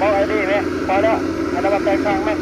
ບອກໄອ້ດີແມະ ພໍແລ້ວ ໃຫ້ລະວັງແຕກຕ່າງແມະ.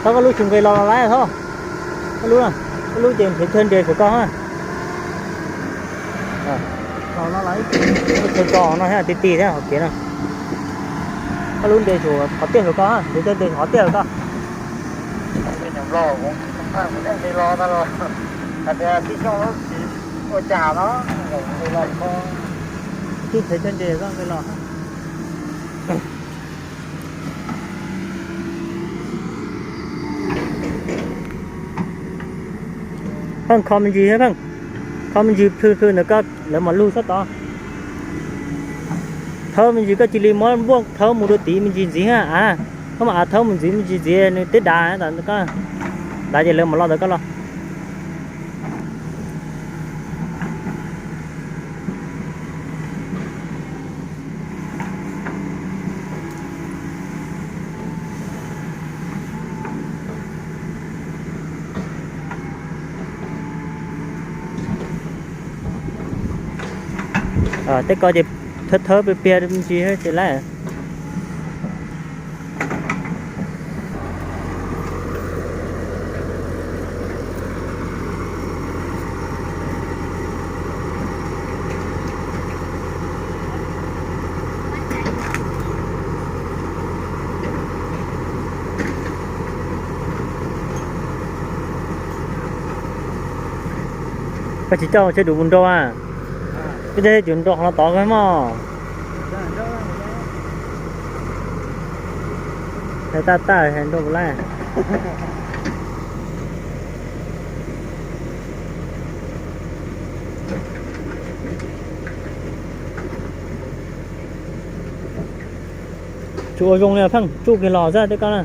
ເຂົາກໍຮູ້ຊຸມໄປລໍລະລາຍເຂົາ ກໍຮູ້ນະ ກໍຮູ້ເຈນເພິ່ນເດີນເຂົາກໍຮະ ເຂົາລະລາຍ ເຂົາກໍເນາະ ແທ້ຕິໆແທ້ ໂອເຄເນາະ ກໍຮູ້ເດີນເຂົາເຕີນເຂົາກໍຮະ ເດີນເຂົາເຕີນເຂົາກໍ ເປັນຫຍັງລໍ ຜົມຂ້າງໄດ້ລໍຕະຫຼອດ ແຕ່ທີ່ຊ່ອງລົດສີໂອຈາເນາະ ໄດ້ລໍກໍ ທີ່ເພິ່ນເດີນກໍໄປລໍ ເພິ່ນຄອມມັນຢືນໃຫ້ເພິ່ນ ຄອມມັນຢືນພື້ນໆ ແລ້ວກໍ ແລ້ວມາລູດຊະຕໍ່ ເທິມັນຢືນກໍຈິລີມອນບວກ ເທິມັນດູຕີມັນຢືນຊິງຫາ ອາ ເພິ່ນມາອາ ເທິມັນຢືນ ມັນຢືນຊິງ ຕິດດາ ແລ້ວກໍ ດາຈະເລີ່ມມາລອດ ແລ້ວກໍລອດ. ເອີ ແຕ່ກໍຈະເທີໆ ປຽນໆ ຈັ່ງຊີ້ ເຮັດຈັ່ງໃດ? ກະຊິເຈົ້າໃຊ້ດູບຸນໂດອະ ກະຈະເຮັດຢູ່ດອກລະຕອກໄວ້ໝໍ້ ໃຫ້ຕາຕາແທນໂດບໍ່ໄດ້. ຈູເອົາລົງແລ້ວ ພັງ ຈູກິນເຫຼົ້າຊະແຕ່ກ່ອນນະ. ເ